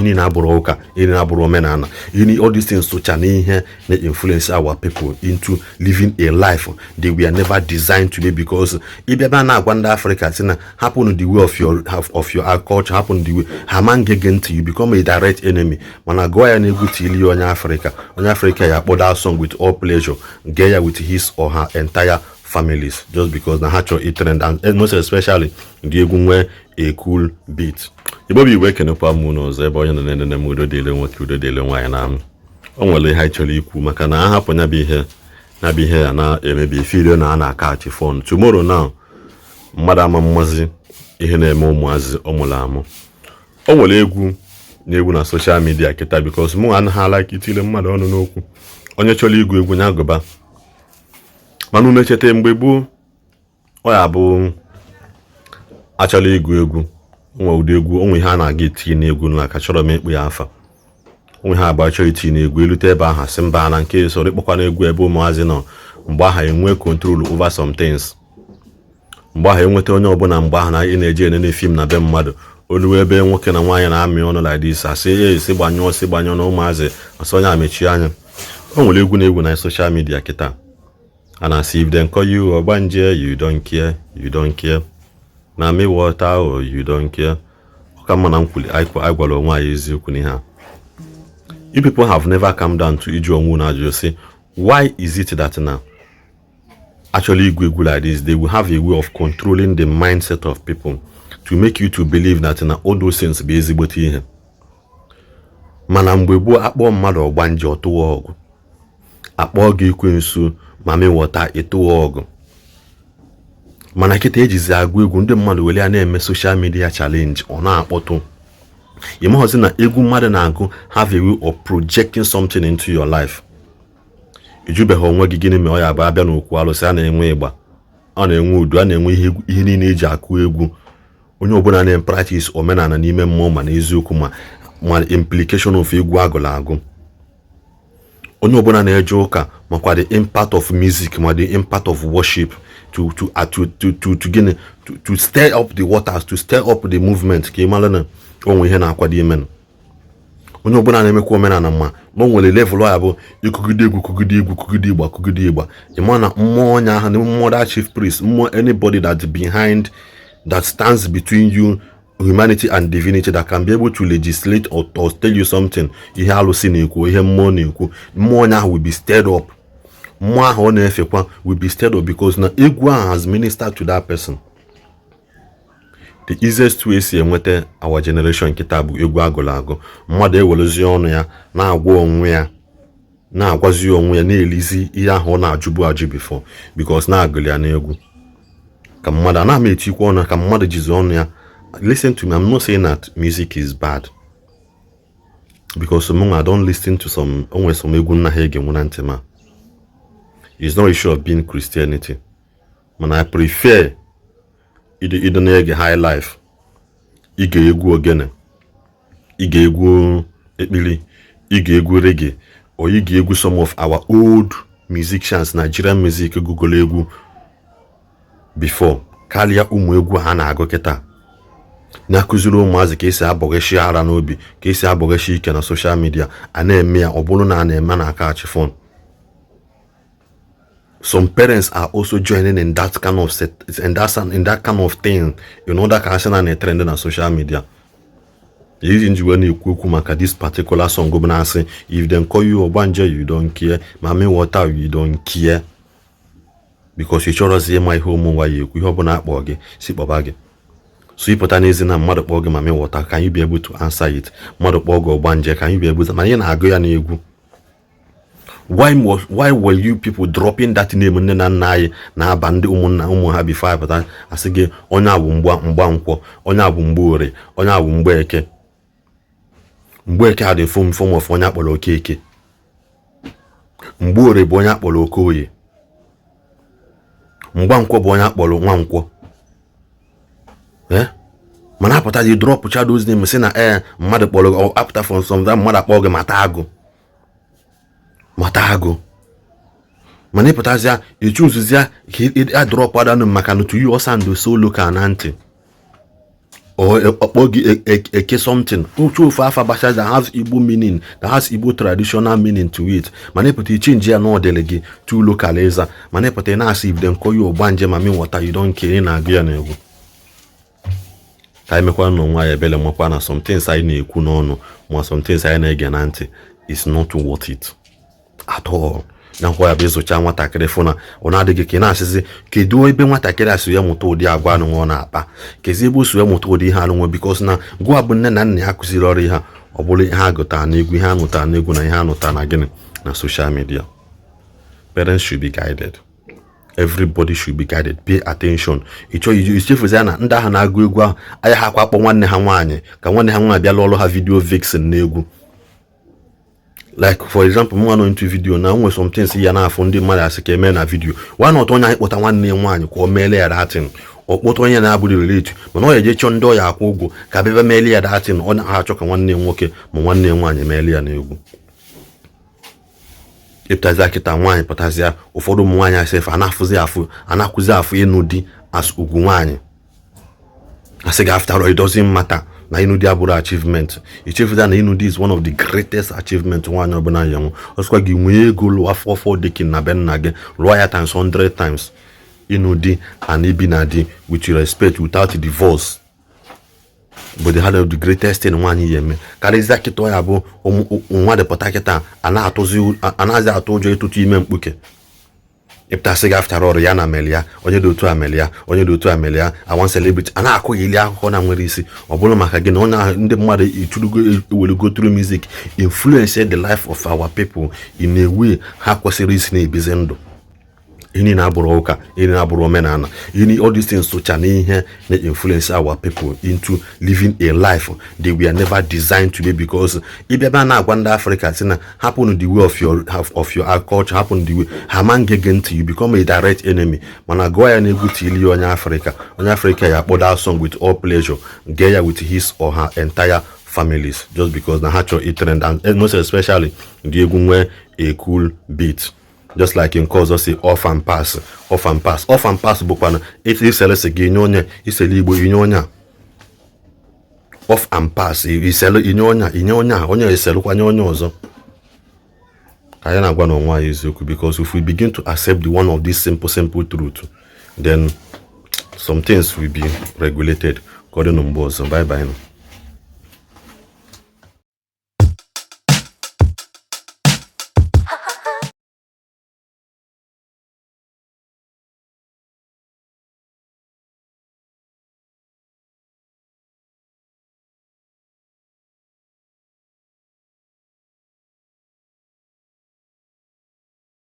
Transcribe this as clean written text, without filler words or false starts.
Niile abụrụ ụka, ihe niile abụrụ omenala, ihe all these things socha n'ihe na-influence our people into living a life they were never designed to be, because ịbịa bịa na-agwa ndị Afrịka sị na hapụnụ the way of your culture, hapụnụ the way ha ma ngege ntị, you become a direct enemy. Mana gụọ ya na egwu tili onye Afrịka, onye Afrịka ya akpọ that song with all pleasure, gee ya with his or her entire families, just because na ha chọrọ itrend, and most especially ndị egwu nwee a cool beat. Igbo bụ Igbo, ekenekwa m unu ọzọ ebe onye nọ na-enene m. Udo dịle nwoke, udo dịle nwaanyị. Na m o nwere ihe anyị chọrọ ikwu, maka na ahapụ ya bụ ihe ya bụ ihe ya na-emebi firio na a na-akachi fon tomorrow. Now mmadụ ama mmazi ihe na-eme ụmụazị ọ mụrụ amụ. O nwere egwu na-egwu na social media kịta, because mụ anaghị ala itile mmadụ ọnụ n'okwu. Onye chọrọ igwu egwu ya gụba, mana unu echeta mgbe gboo, ọ ya bụ achọrọ ịgụ egwu, onwe ụdị egwu, onwe ihe a na-aga etinye n'egwu na aka chọrọ m ịkpụ ya afa, onwe ha agba chọrọ itinye n'egwu. Elute ebe ahụ, sị mba, na nke soro ịkpọkwa n'egwu ebe ụmụazị nọ. Mgbe ahụ enwe control over some things. Mgbe ahụ enweta onye ọbụla, mgbe ahụ na ị na-eje enene film na be mmadụ, olu ebe nwoke na nwaanyị na-amị ọnụ like this, asị e si gbanyụọ, si gbanyụọ na ụmụazị, asị onye amechie anya. O nwere egwu na-egwu na social media kịta a na-asị, "If dem call you ogbanje, you don't care, you don't care. Mami water o, you don't care." Ọ ka mma na nkwuli anyị gwara onwe anyị eziokwu n'ihe a. You people have never come down to iju onwe unu ajụjụ sị, why is it that now actually igwu egwu like this, they will have a way of controlling the mindset of people to make you to believe that na all those things bụ ezigbote ihe? Mana mgbe gboo, akpọọ mmadụ ọgbanje, ọtụwa ọgụ. Akpọọ gị ekwensu, mami water, ịtụwa ọgụ. Mana kịta ejizi agụ egwu, ndị mmadụ were ya na-eme social media challenge, ọ na-akpọtụ. Ị maghọzi na egwu mmadụ na-agụ have a way of projecting something into your life. Ijubeghị onwe gị gịnị ma ọ ya bụ abịa n'okwu alụsị, a na-enwe ịgba, ọ na-enwe udu, a na-enwe ihe niile eji akụ egwu. Onye ọbụla na practice omenala n'ime mmụọ, ma n'eziokwu, ma implication of egwu agụrụ agụ. Onye ọbụla na-eje ụka makwa the impact of music, ma the impact of worship to gịnị, to stir up the waters, to stir up the movement, ka ị mara na o nwe ihe na-akwado imenụ. Onye ọbụla na-emekwa omenala ma na o nwere level ya bụ ịkụgide egwu, kụgide egwu, kụgide ịgba, kụgide ịgba, ị ma na mmụọ onye ahụ na mmụọ, that chief priest, mmụọ, anybody that behind, that stands between you, humanity and divinity, that can be able to legislate or tell you something, ihe alụsị na-ekwu, ihe mmụọ na-ekwu, mmụọ onye ahụ will be stirred up. Mmụọ ahụ ọ na-efekwa will be stirred up, because na egwu ahụ has ministered to that person. The easiest way si enweta our generation nkịta bụ egwu agụrụ agụ. Mmadụ ewerezie ọnụ ya na-agwa onwe ya, na-agwazi onwe ya, na-elizi ihe ahụ ọ na-ajụbu ajụ before, because na-agụli ya n'egwu. Ka mmadụ anaghị m etikwa ọnụ, ka mmadụ jizi ọnụ ya. Listen to me, I'm not saying that music is bad, because mụ I don't listen to some, o nwere some egwu nna ha ege mụ na ntị ma it's not issue of being Christianity, mana I prefer ịdị na-ege high life, ige egwu ogene, ige egwu ekpili, ige egwu reggae, or ige egwu some of our old musicians, Nigerian music gụgolo egwu before, karịa ụmụ egwu ha na-agụ kịta na-akụziri ụmụazị ka esi abọgheshi ara n'obi, ka esi abọgheshi ike na social media. A na-eme ya, ọ bụrụ na a na-eme na aka phone. Some parents are also joining in that kind of set, in that kind of thing in order ka asị na na-etrend na social media. Iji nji wee na-ekwu okwu maka this particular song bụ na-asị, "If dem call you ogbanje, you don't care. Mami water, you don't care," because ị chọrọzi ịma ihe ụmụ nwa ya ekwu. Ihe ọbụla akpọ gị, si kpọba gị. So ịpụta n'ezi na mmadụ kpọọ gị mami water, can you be able to answer it? Mmadụ kpọọ gị ọgbanje, can you be able to? Mana ị na-agụ ya n'egwu. Why were you people dropping that name nne na nna anyị na-aba ndị ụmụnna ụmụ ha before anyị pụta, asị gị onye a bụ mgba mgba nkwọ, onye a bụ mgbe orie, onye a bụ mgbe eke? Mgbe eke a dị form of onye akpọrọ okeke. Mgbe orie bụ onye akpọrọ okoye. Mgbankwọ bụ onye akpọrọ nwankwọ. Mana apụta ji drop those name, sị na ee, mmadụ kpọrọ gị apụta from some time, mmadụ akpọ gị mata agụ, mata agụ. Mana ịpụtazịa echuzuzia ka a drop adanụ, maka na to you ọ sound so local na ntị. Ọkpọ gị Eke something, otu ofu afa gbasara that has Igbo meaning, that has Igbo traditional meaning to it, mana ịpụta ichange ya na ọ dịrị gị too local ịza. Mana ịpụta ị na-asị, if them call you ogbanje, mami water, you don't care. Ị na-agụ ya n'egwu. Ka anyị mekwa n'onwe anyị ebele, makwa na some things anyị na-ekwu n'ọnụ ma some things anyị na-ege na ntị is not worth it at all. Na nkwa ya bụ ịzụcha nwatakịrị, fụ na ọ na-adịghị ka ị na-asịzi, kedu ebe nwatakịrị a si ya mụta ụdị agwa anụnwa ọ na-akpa? Kezi ebe o si ya mụta ụdị ihe anụnwa? Because na gụwa bụ nne na nna ya kụziri ọrụ ihe a, ọ bụrụ ihe a gụtara n'egwu, ihe a nụtara n'egwu na ihe a nụtara na gịnị na social media. Parents should be guided. Everybody should be guided. Pay attention. Ịchọ ichefuzi ya na ndị ahụ na-agụ egwu ahụ anya ha akwa akpọ nwanne ha nwaanyị ka nwanne ha nwaanyị bịa lụọlụ ha video vixen n'egwu. Like for example, mụ nọ into video na nwere some things ya na-afụ ndị mmadụ asị ka eme na video. Why not onye anyị kpọta nwanne ya nwaanyị ka o meele ya that thing? Ọ kpọta onye na-abụghị relate, mana ọ ya eje chọọ ndị ọ ya akwụ ụgwọ ka bịa meele ya that thing. Ọ na-achọ ka nwanne ya nwoke ma nwanne ya nwaanyị meele ya n'egwu. Ịpụtazịa kịta, nwaanyị pụtazịa, ụfọdụ ụmụ nwaanyị asị efe anafụzi afụ, anakwụzi afụ ịnụ di as ugwu nwaanyị. Asị gị, after all, it doesn't matter, na ịnụ di abụrụ achievement. Ichefuta na ịnụ di is one of the greatest achievement nwaanyị ọbụla ya nwe. Ọsịkwa gị nwee ego lụọ afọ afọ dekin na be nna gị, lụọ ya times 100 times. Ịnụ di and ibi na di with respect, without divorce, bụ the of the greatest thing nwaanyị ya eme. Karịzịa kịta ọ ya bụ nwa dịpụta kịta, anaghịzi atụ ụjọ ịtụtụ ime mkpuke. Ịpụtasị gị, after all, ya na meli ya, onye dị otu a meli ya, onye dị otu a meli ya, awan celebrity a na-akụghị ili akụkọ na nwere isi. Ọ bụrụ maka gị na onye ahụ ndị mmadụ iturugo ewelugo through music influence the life of our people in a way ha kwesịrị isi na-ebizi ndụ. Ihe niile abụrụ ụka, ihe niile abụrụ omenala, ihe all these things socha n'ihe na-influence our people into living a life they were never designed to be. Because ịbịa bịa na-agwa ndị Afrịka sị na hapụnụ the way of your culture, hapụnụ the way ha ma ngege ntị, you become a direct enemy. Mana gụọ ya n'egwu tili onye Afrịka, onye Afrịka ya akpọ that song with all pleasure, gee ya with his or her entire families, just because na ha chọrọ itrend, and most especially ndị egwu nwee a cool beat, just like nke ọzọ si off and pass, off and pass, off and pass, bụkwana iselesi gị inye onye isele Igbo, inye onye a off and pass, iselu inye onye a, inye onye a, onye eselụkwanye onye ọzọ. Ka anyị na-agwa n'onwe anyị eziokwu, because if we begin to accept the one of this simple simple truth, then some things will be regulated. Ka ọ dị na mgbe ọzọ. Bye bye.